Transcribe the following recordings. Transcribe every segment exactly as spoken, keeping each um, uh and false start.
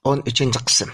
ئون ئۈچىنچى قىسىم.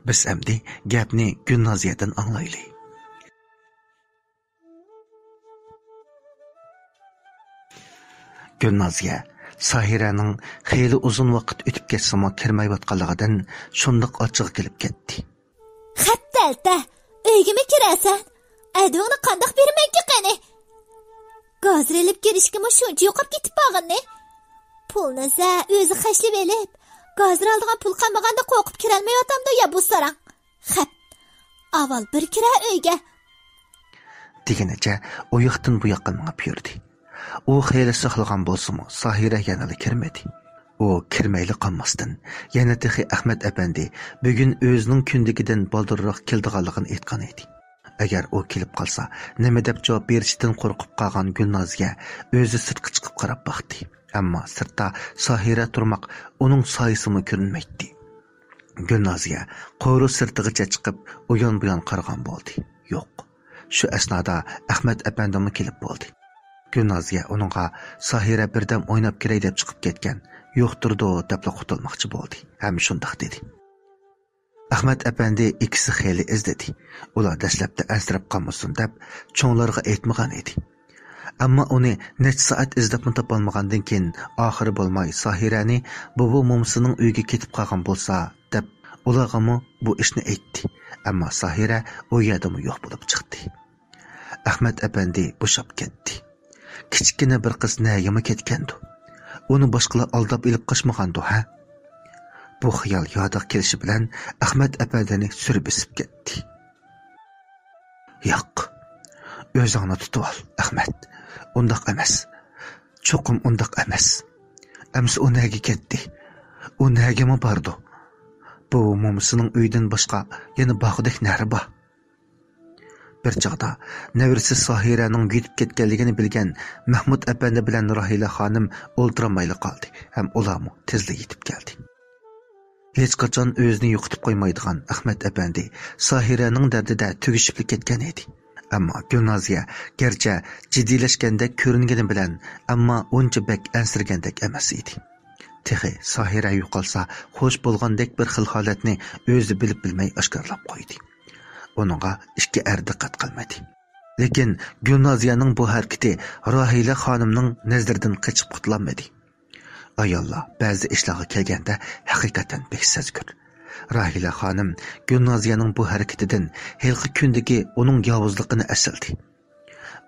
بىز ئەمدى گەپنى گۈلنازىيەدىن ئاڭلايلى. گۈلنازىيە ساھىرەنىڭ خېلى ئۇزۇن ۋاقىت ئۆتۈپ كەتسىمۇ كىرمەيۋاتقانلىقىدىن شۇنداق ئاچچىقى كېلىپ كەتتى. خەپتەلتە، ئۆيگىمۇ كىرەسەن؟ ئەدىۋىڭنى قانداق بېرىمەنكى قېنى؟ گازىر ئېلىپ كىرىشكىمۇ شۇنچە يوقاپ كېتىپ بارغىنى. پۇلنى زە ئۆزى خەجلىۋېلىپ، گازىر ئالىدىغان پۇل قالمىغاندا قورقۇپ كىرەلمەيۋاتامدۇ يا بۇ ساراڭ؟ خەپ، ئاۋۋال بىر كىرە ئۆيگە. دېگىنىچە ئۇ ياقتىن بۇ ياققا مېڭىپ يۈردى. ئۇ خېلى ساقلىغان بولسىمۇ، ساھىرە يەنىلا كىرمىدى. ئۇ كىرمەيلا قالماستىن، يەنە تېخى ئەخمەت ئەپەندى بۈگۈن ئۆزىنىڭ كۈندىكىدىن بالدۇرراق كېلىدىغانلىقىنى ئېيتقان ئىدى. ئەگەر ئۇ كېلىپ قالسا، نېمە دەپ جاۋاب بېرىشىدىن قورقۇپ قالغان گۈلنازىيە ئۆزى سىرتقا چىقىپ قاراپ باقتى. ئەمما سىرتتا ساھىرە تۇرماق، ئۇنىڭ سايىسىمۇ كۆرۈنمەيتتى. گۈلنازىيە قورۇ سىرتىغىچە چىقىپ، ئۇيان-بۇيان قارىغان بولدى. يوق. شۇ ئەسنادا ئەخمەت ئەپەندىمۇ كېلىپ بولدى. گۈلنازىيە ئۇنىڭغا «ساھىرە بىردەم ئويناپ كىرەي» دەپ چىقىپ كەتكەن، يوقتۇردۇ دەپلا قۇتۇلماقچى بولدى ھەم شۇنداق دېدى. ئەخمەت ئەپەندى ئىككىسى خېلى ئىزدىدى. ئۇلار دەسلەپتە ئەنسىرەپ قالمىسۇن دەپ، چوڭلارغا ئېيتمىغان ئىدى. ئەمما ئۇنى نەچچە سائەت ئىزدەپمۇ تاپالمىغاندىن كېيىن، ئاخىرى بولماي ساھىرەنى بوۋا مومىسىنىڭ ئۆيىگە كېتىپ قالغان بولسا دەپ، ئۇلارغىمۇ بۇ ئىشنى ئېيتتى. ئەمما ساھىرە ئۇ يەردىمۇ يوق بولۇپ چىقتى. ئەخمەت ئەپەندى بوشاپ كەتتى. كىچىككىنە بىر قىز نەگىمۇ كەتكەندۇ؟ ئۇنى باشقىلار ئالداپ ئېلىپ قاچمىغاندۇ، ھە؟ بۇ خىيال يادىغا كېلىشى بىلەن ئەخمەت ئەپەندىنى سۈر بېسىپ كەتتى. ياق، ئۆزۈڭنى تۇتۇۋال، ئەخمەت. ئۇنداق ئەمەس. چوقۇم ئۇنداق ئەمەس. ئەمسە ئۇ نەگە كەتتى؟ ئۇ نەگىمۇ باردۇ؟ بۇ مومىسىنىڭ ئۆيىدىن باشقا يەنە بارغۇدەك نەرى بار؟ بىر چاغدا نەۋرىسى ساھىرەنىڭ يېتىپ كەتكەنلىكىنى بىلگەن مەھمۇت ئەپەندى بىلەن راھىلە خانىم ئولتۇرالمايلا قالدى ھەم ئۇلارمۇ تېزلا يېتىپ كەلدى. ھېچقاچان ئۆزىنى يوقىتىپ قويمايدىغان ئەخمەت ئەپەندى ساھىرەنىڭ دەردىدە تۈگىشىپلا كەتكەن ئىدى. ئەمما گۈلنازىيە گەرچە جىددىيلەشكەندەك كۆرۈنگىنى بىلەن، ئەمما ئۇنچە بەك ئەنسىرىگەندەك ئەمەس ئىدى. تېخى ساھىرە يوقالسا خوش بولغاندەك بىر خىل ھالەتنى ئۆزى بىلىپ بىلمەي ئاشكارىلاپ قويدى. ئۇنىڭغا ئىككى ئەر دىققەت قىلمىدى. لېكىن گۈلنازىيەنىڭ بۇ ھەرىكىتى راھىلە خانىمنىڭ نەزىرىدىن قېچىپ قۇتۇلالمىدى. ئاياللار بەزى ئىشلارغا كەلگەندە ھەقىقەتەن بەك سەزگۈر. راھىلە خانىم گۈلنازىيەنىڭ بۇ ھەرىكىتىدىن ھېلىقى كۈندىكى ئۇنىڭ ياۋۇزلۇقىنى ئەسلىدى.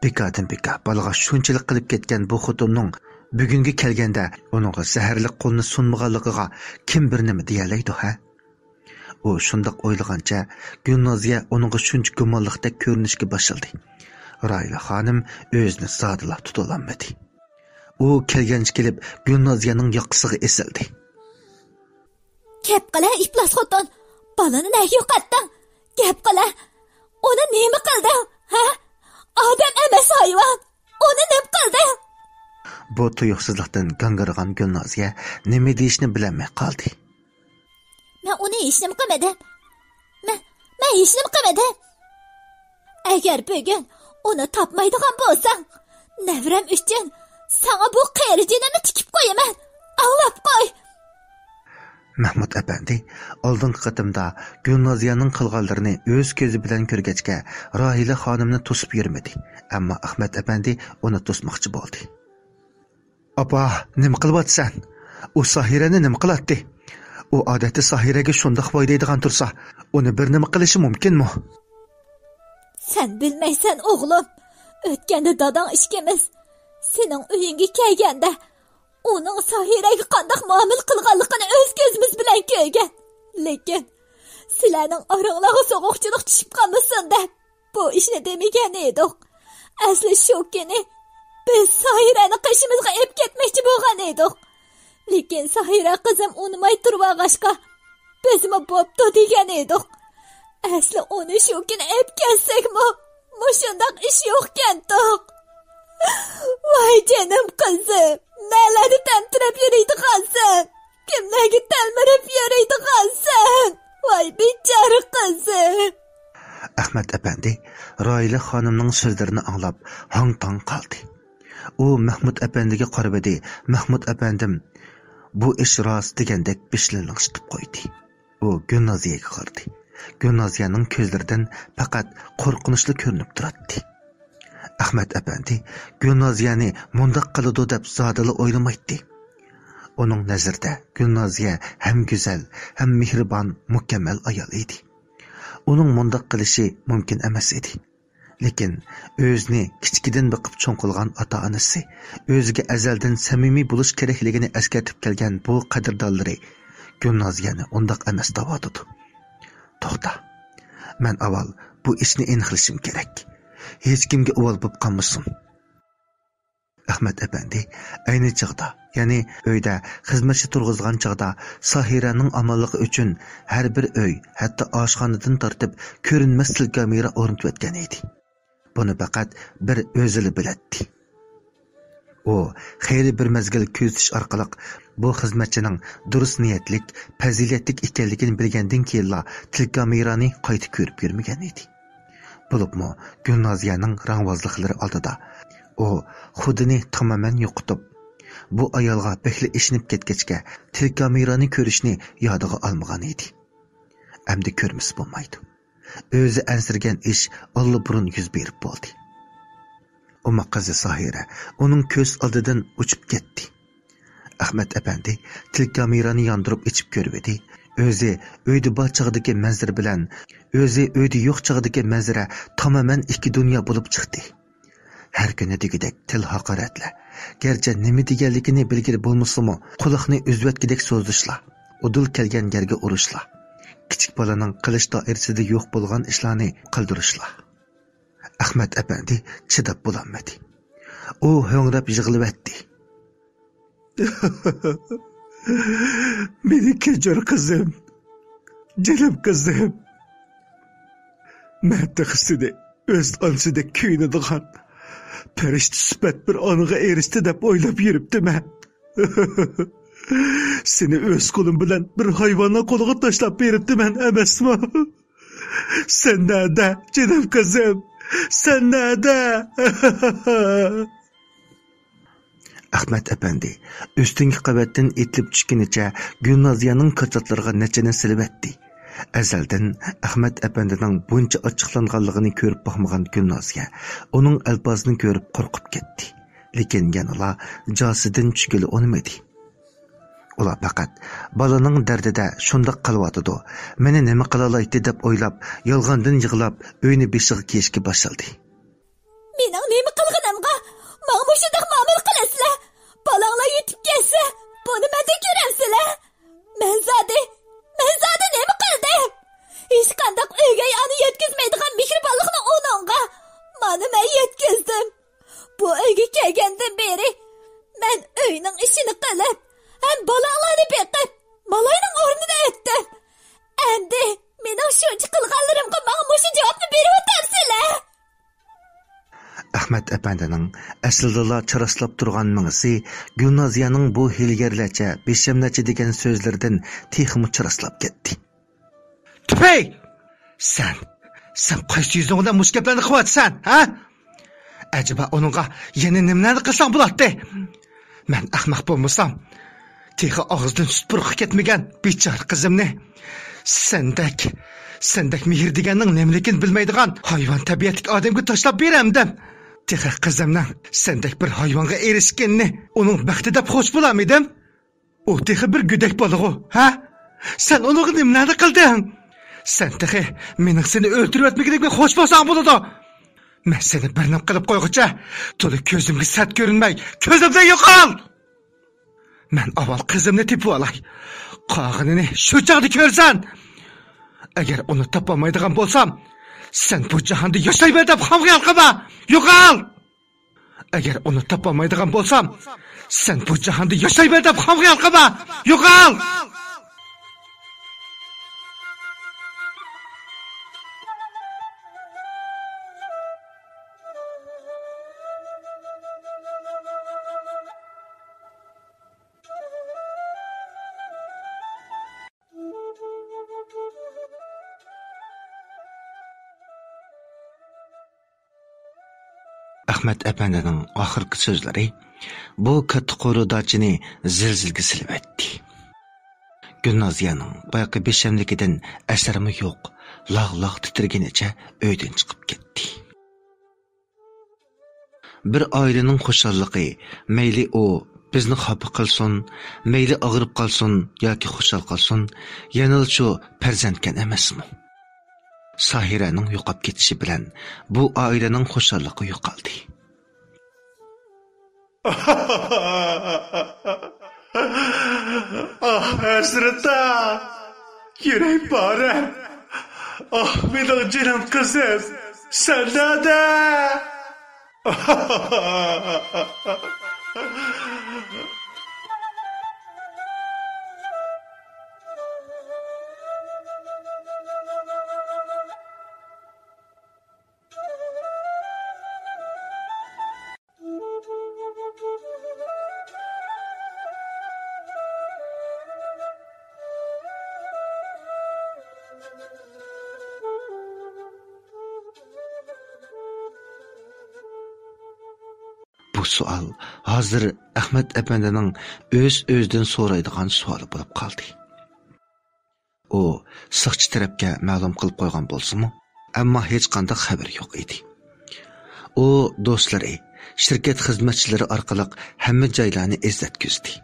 بىكاردىن بىكار بالىغا شۇنچىلىك قىلىپ كەتكەن بۇ خوتۇننىڭ بۈگۈنگە كەلگەندە ئۇنىڭغا زەھەرلىك قولىنى سۇنمىغانلىقىغا كىم بىر نېمە دېيەلەيدۇ، ھە؟ ئۇ شۇنداق ئويلىغانچە گۈلنازىيە ئۇنىڭغا شۇنچە گۇمانلىقتەك كۆرۈنۈشكە باشلىدى. راھىلە خانىم ئۆزىنى زادىلا تۇتۇۋالالمىدى. ئۇ كەلگەنچە كېلىپ گۈلنازىيەنىڭ ياقىسىغا ئېسىلدى. گەپ قىلە، ئىپلاس خوتۇن! بالىنى نەگە يوقاتتىڭ؟ گەپ قىلە! ئۇنى نېمە قىلدىڭ؟ ھە؟ ئادەم ئەمەس، ھايۋان! ئۇنى نېمە قىلدىڭ؟ بۇ تۇيۇقسىزلىقتىن گاڭگىرىغان گۈلنازىيە نېمە دېيىشنى بىلەلمەي قالدى. مەن ئۇنى ھېچنېمە قىلمىدىم. مەن، مەن ھېچنېمە قىلمىدىم. ئەگەر بۈگۈن ئۇنى تاپمايدىغان بولساڭ، نەۋرەم ئۈچۈن ساڭا بۇ قېرى جېنىمنى تىكىپ قويىمەن. ئاڭلاپ قوي! مەھمۇت ئەپەندى ئالدىنقى قېتىمدا گۈلنازىيەنىڭ قىلغانلىرىنى ئۆز كۆزى بىلەن كۆرگەچكە، راھىلە خانىمنى توسۇپ يۈرمىدى. ئەمما ئەخمەت ئەپەندى ئۇنى توسماقچى بولدى. ئاپا، نېمە قىلىۋاتىسەن؟ ئۇ ساھىرەنى نېمە قىلاتتى؟ ئۇ ئادەتتە ساھىرەگە شۇنداق ۋاي دەيدىغان تۇرسا، ئۇنى بىر نېمە قىلىشى مۇمكىنمۇ؟ سەن بىلمەيسەن، ئوغلۇم. ئۆتكەندە داداڭ ئىككىمىز سېنىڭ ئۆيۈڭگە كەلگەندە، ئۇنىڭ ساھىرەگە قانداق مۇئامىلە قىلغانلىقىنى ئۆز كۆزىمىز بىلەن كۆرگەن. لېكىن سىلەرنىڭ ئاراڭلارغا سوغۇقچىلىق چۈشۈپ قالمىسۇن دەپ، بۇ ئىشنى دېمىگەن ئىدۇق. ئەسلى شۇ كۈنى بىز ساھىرەنى قېشىمىزغا ئېلىپ كەتمەكچى بولغان ئىدۇق. لېكىن ساھىرە قىزىم ئۇنىماي تۇرۇۋالغاچقا، بىزمۇ بوپتۇ دېگەن ئىدۇق. ئەسلى ئۇنى شۇ كۈنى ئېلىپ كەتسەكمۇ، مۇشۇنداق ئىش يوقكەنتۇق. ۋاي جېنىم قىزىم، نەلەردە تەمتىرەپ يۈرىدىغانسەن؟ كىملەرگە تەلمۈرۈپ يۈرىدىغانسەن؟ ۋاي بىچارە قىزىم. ئەخمەت ئەپەندى راھىلە خانىمنىڭ سۆزلىرىنى ئاڭلاپ ھاڭ-تاڭ قالدى. ئۇ مەھمۇت ئەپەندىگە قارىۋىدى، مەھمۇت ئەپەندىم بۇ ئىش راست دېگەندەك بېشىنى لىڭشىتىپ قويدى. ئۇ گۈلنازىيەگە قارىدى. گۈلنازىيەنىڭ كۆزلىرىدىن پەقەت قورقۇنچلا كۆرۈنۈپ تۇراتتى. ئەخمەت ئەپەندى گۈلنازىيەنى مۇنداق قىلىدۇ دەپ زادىلا ئويلىمايتتى. ئۇنىڭ نەزىرىدە گۈلنازىيە ھەم گۈزەل، ھەم مېھرىبان، مۇكەممەل ئايال ئىدى. ئۇنىڭ مۇنداق قىلىشى مۇمكىن ئەمەس ئىدى. لېكىن ئۆزىنى كىچىكىدىن بېقىپ چوڭ قىلغان ئاتا-ئانىسى ئۆزىگە ئەزەلدىن سەمىمىي بولۇش كېرەكلىكىنى ئەسكەرتىپ كەلگەن بۇ قەدىردانلىرى گۈلنازىيەنى ئۇنداق ئەمەس دەۋاتىدۇ. توختا، مەن ئاۋۋال بۇ ئىشنى ئېنىقلىشىم كېرەك. ھېچكىمگە ئۇۋال بولۇپ قالمىسۇن. ئەخمەت ئەپەندى ئەينى چاغدا، يەنى ئۆيدە خىزمەتچى تۇرغۇزغان چاغدا ساھىرەنىڭ ئامانلىقى ئۈچۈن ھەر بىر ئۆي، ھەتتا ئاشخانىدىن تارتىپ كۆرۈنمەس تېلېكامېرا ئورنىتىۋەتكەن ئىدى. بۇنى پەقەت بىر ئۆزىلا بىلەتتى. ئۇ خېلى بىر مەزگىل كۆزىتىش ئارقىلىق بۇ خىزمەتچىنىڭ دۇرۇس نىيەتلىك، پەزىلەتلىك ئىكەنلىكىنى بىلگەندىن كېيىنلا تېلېكامېرانى قايتا كۆرۈپ يۈرمىگەن ئىدى. بولۇپمۇ گۈلنازىيەنىڭ رەڭۋازلىقلىرى ئالدىدا ئۇ خۇدىنى تامامەن يوقىتىپ، بۇ ئايالغا بەكلا ئىشىنىپ كەتكەچكە، تېلېكامېرانى كۆرۈشنى يادىغا ئالمىغان ئىدى. ئەمدى كۆرمىسە بولمايدۇ. ئۆزى ئەنسىرىگەن ئىش ئاللىبۇرۇن يۈز بېرىپ بولدى. ئوماق قىزى ساھىرە ئۇنىڭ كۆز ئالدىدىن ئۇچۇپ كەتتى. ئەخمەت ئەپەندى تېلېكامېرانى ياندۇرۇپ ئېچىپ كۆرۈۋىدى. ئۆزى ئۆيدە بار چاغدىكى مەنزىرە بىلەن ئۆزى ئۆيدە يوق چاغدىكى مەنزىرە تامامەن ئىككى دۇنيا بولۇپ چىقتى. ھەر كۈنى دېگۈدەك تىل ھاقارەتلەر، گەرچە نېمە دېگەنلىكىنى بىلگىلى بولمىسىمۇ، قۇلاقنى ئۈزۈۋەتكۈدەك سوزۇشلار، ئۇدۇل كەلگەن يەرگە ئۇرۇشلار، كىچىك بالىنىڭ قىلىش دائىرىسىدە يوق بولغان ئىشلارنى قىلدۇرۇشلار. ئەخمەت ئەپەندى چىداپ بولالمىدى. ئۇ ھۆڭرەپ يىغلىۋەتتى. مېنى كەچۈر، قىزىم. جېنىم قىزىم. مەن تېخى سېنى ئۆز ئانىسىدەك كۆيۈنىدىغان، پەرىشتە سۈپەت بىر ئانىغا ئېرىشتى دەپ ئويلاپ يۈرۈپتىمەن. سېنى ئۆز قولۇم بىلەن بىر ھايۋاننىڭ قولىغا تاشلاپ بېرىپتىمەن ئەمەسمۇ؟ سەن نەدە، جېنىم قىزىم؟ سەن نەدە؟ ئەخمەت ئەپەندى ئۈستۈنكى قەۋەتتىن ئېتىلىپ چۈشكىنىچە گۈلنازىيەنىڭ كاچاتلىرىغا نەچچىنى سېلىۋەتتى. ئەزەلدىن ئەخمەت ئەپەندىنىڭ بۇنچە ئاچچىقلانغانلىقىنى كۆرۈپ باقمىغان گۈلنازىيە ئۇنىڭ ئەلپازىنى كۆرۈپ قورقۇپ كەتتى. لېكىن يەنىلا جاسىدىن چۈشكىلى ئۇنىمىدى. ئۇلار پەقەت بالىنىڭ دەردىدە شۇنداق قىلىۋاتىدۇ، مېنى نېمە قىلالايتتى دەپ ئويلاپ، يالغاندىن يىغلاپ، ئۆينى بېشىغا كىيىشكە باشلىدى. مېنىڭ نېمە قىلغىنىمغا ماڭا مۇشۇنداق مۇئامىلە قىلىسىلەر؟ بالاڭلار يېتىپ كەلسە، بۇنى مەندىن كۆرەمسىلەر؟ مەن زادى، مەن زادى نېمە قىلدىم؟ ھېچقانداق ئۆگەي ئانا يەتكۈزمەيدىغان مېھرىبانلىقنى ئۇنىڭغا مانا مەن يەتكۈزدۈم. بۇ ئۆيگە كەلگەندىن بېرى مەن ئۆينىڭ ئىشىنى قىلىپ، ھەم بالاڭلارنى بېقىپ، مالاينىڭ ئورنىدا ئۆتتۈم. ئەمدى مېنىڭ شۇنچە قىلغانلىرىمغا ماڭا مۇشۇ جاۋابنى بېرىۋاتامسىلەر؟ ئەخمەت ئەپەندىنىڭ ئەسلىدىلا چاراسلاپ تۇرغان مېڭىسى گۈلنازىيەنىڭ بۇ ھىيلىگەرلەرچە، بىشەملەرچە دېگەن سۆزلىرىدىن تېخىمۇ چاراسلاپ كەتتى. تۈپەي! سەن، سەن قايسى يۈزۈڭ بىلەن مۇشۇ گەپلەرنى قىلىۋاتىسەن، ھە؟ ئەجەبا ئۇنىڭغا يەنە نېمىلەرنى قىلساڭ بولاتتى؟ مەن ئەخمەق بولمىسام، تېخى ئاغزىدىن سۈت پۇرىقى كەتمىگەن بىچارە قىزىمنى سەندەك، سەندەك مېھىر دېگەننىڭ نېمىلىكىنى بىلمەيدىغان ھايۋان تەبىئەتلىك ئادەمگە تاشلاپ بېرەمدىم. تېخى قىزىمنىڭ سەندەك بىر ھايۋانغا ئېرىشكىنىنى ئۇنىڭ بەختى دەپ خوش بولامىدىم؟ ئۇ تېخى بىر گۆدەك بالىغۇ، ھە؟ سەن ئۇنىڭغا نېمىلەرنى قىلدىڭ؟ سەن تېخى مېنىڭ سېنى ئۆلتۈرۈۋەتمىگىنىمگە خوش بولساڭ بولىدۇ. مەن سېنى بىر نېمە قىلىپ قويغۇچە، تولا كۆزۈمگە سەت كۆرۈنمەي، كۆزۈمدىن يوقال! مەن ئاۋۋال قىزىمنى تېپىۋالاي. قالغىنىنى شۇ چاغدا كۆرىسەن. ئەگەر ئۇنى تاپالمايدىغان بولسام، سەن بۇ جاھاندا ياشايمەن دەپ خام خىيال قىلما! يوقال! ئەگەر ئۇنى تاپالمايدىغان بولسام، سەن بۇ جاھاندا ياشايمەن دەپ خام خىيال قىلما! يوقال! ئەخمەت ئەپەندىنىڭ ئاخىرقى سۆزلىرى بۇ كاتتا قورۇ داچىنى زىلزىلىگە سېلىۋەتتى. گۈلنازىيەنىڭ بايىقى بىشەملىكىدىن ئەسەرمۇ يوق، لاغ-لاغ تىترىگىنىچە ئۆيدىن چىقىپ كەتتى. بىر ئائىلىنىڭ خۇشاللىقى، مەيلى ئۇ بىزنى خاپا قىلسۇن، مەيلى ئاغرىپ قالسۇن ياكى خۇشال قالسۇن، يەنىلا شۇ پەرزەنتكەن ئەمەسمۇ؟ ساھىرەنىڭ يوقاپ كېتىشى بىلەن بۇ ئائىلىنىڭ خۇشاللىقى يوقالدى. ئاھ، ھەسرىتىم، يۈرەك پارەم. ئاھ، مېنىڭ جېنىم قىزىم، سەن نەدە؟ بۇ سوئال ھازىر ئەخمەت ئەپەندىنىڭ ئۆز-ئۆزىدىن سورايدىغان سوئالى بولۇپ قالدى. ئۇ ساقچى تەرەپكە مەلۇم قىلىپ قويغان بولسىمۇ، ئەمما ھېچقانداق خەۋىرى يوق ئىدى. ئۇ دوستلىرى، شىركەت خىزمەتچىلىرى ئارقىلىق ھەممە جايلارنى ئىزدەتكۈزدى.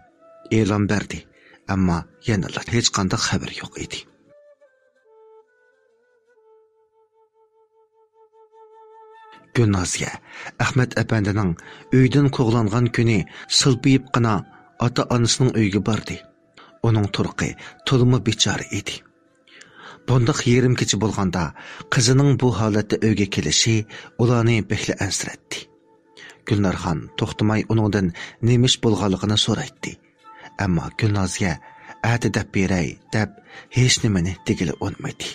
ئېلان بەردى، ئەمما يەنىلا ھېچقانداق خەۋىرى يوق ئىدى. گۈلنازىيە ئەخمەت ئەپەندىنىڭ ئۆيدىن قوغلانغان كۈنى سىلپىيىپقىنا ئاتا-ئانىسىنىڭ ئۆيىگە باردى. ئۇنىڭ تۇرقى تولىمۇ بىچارە ئىدى. بۇنداق يېرىم كېچە بولغاندا قىزىنىڭ بۇ ھالەتتە ئۆيگە كېلىشى ئۇلارنى بەكلا ئەنسىرەتتى. گۈلنارخان توختىماي ئۇنىڭدىن نېمە ئىش بولغانلىقىنى سورايتتى. ئەمما گۈلنازىيە ئەتە دەپ بېرەي دەپ ھېچنېمىنى دېگىلى ئۇنىمىدى.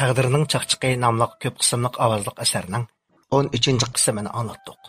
تەقدىرنىڭ چاقچىقى ناملىق كۆپ قىسىملىق ئاۋازلىق ئەسەرنىڭ ئون ئۈچىنچى قىسمىنى ئاڭلاتتۇق.